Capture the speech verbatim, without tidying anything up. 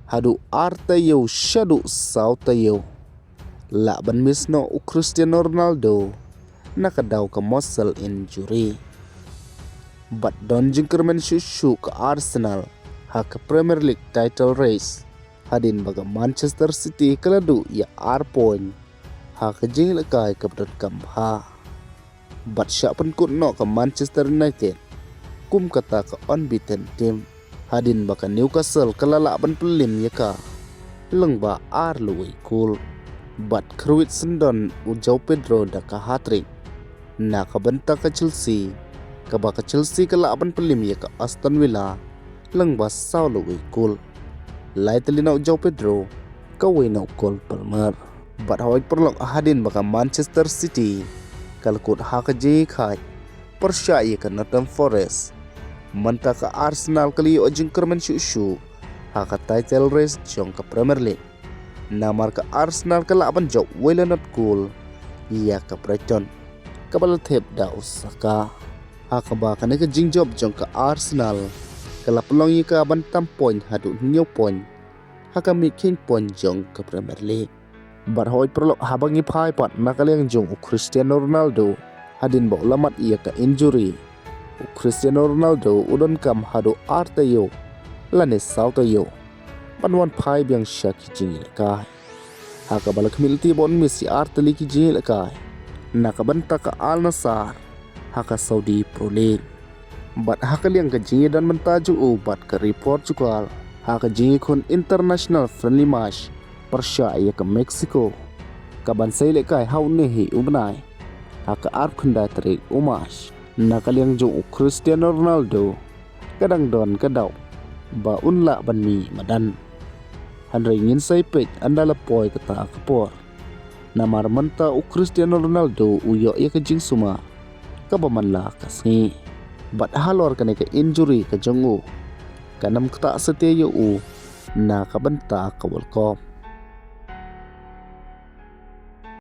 haduh ar taïew shaduh saw taïew. Lah ban miss noh u Cristiano Ronaldo na ka daw ka muscle injury. Bad don jingkyrmen shuh shuh ka Arsenal ha ka Premier League title race, hadien ba ka Manchester City ka la duh ïa ar point ha ka jingïalehkai kaba donkam bha. Bad shah pynkut noh ka Manchester United kum kata ka unbeaten team, hadien ba ka Newcastle ka la lah ban pynliem ïa ka lyngba ar lawei kol. Bad kyrwit syndon u Joao Pedro da ka hat-trick na ka bynta ka Chelsea, kaba ka Chelsea ka lah ban pynliem ïa ka Aston Villa lyngba saw lawei kol. Lai tylli na u Joao Pedro, kawei na u Cole Palmer. Bad hawai paralok, hadien ba ka Manchester City ka la kut ha ka jingïakhaid pyrshah ïa ka Nottingham Forest, mynta ka Arsenal ka la ïoh jingkyrmen shuh shuh ha ka title race jong ka Premier League. Namar ka Arsenal ka lah ban jop wei la not kol ïa ka Brighton, kaba la thep da u Saka. Ha kaba kane ka jingjop jong ka Arsenal ka la pynlong ïa ka ban tam point haduh hynñiew point ha ka mih kheiñ point jong ka Premier League. Bad hawai paralok, haba ngi phai pat na ka liang jong u Cristiano Ronaldo, hadien ba u la mad ïa ka injury, u Cristiano Ronaldo u donkam haduh ar taïew lane saw taïew ban wan phai biang sha ki jingïalehkai, ha kaba la khmih lynti ba un miss ïa ar tylli ki jingïalehkai na ka bynta ka Al Nassr ha ka Saudi Pro League. Bad ha ka liang ka jingïadon bynta jong u bad ka Reebok Jukal ha ka jingïakhun international friendly match pyrshah ïa ka Mexico, kaban sa ïalehkai ha une hi u bnai ha ka arphew khyndai tarik u March. Na ka liang jong u Cristiano Ronaldo, ka dang don ka daw ba un lah ban mih madan, hynrei ngin sa ïapeit ynda la poi kata ka por. Namar mynta u Cristiano Ronaldo u ïoh ïa ka jingsumar kaba man la ka sngi. Bad halor kane ka injury ka jong u, kan ym ktah satia ïa u na ka bynta ka World Cup.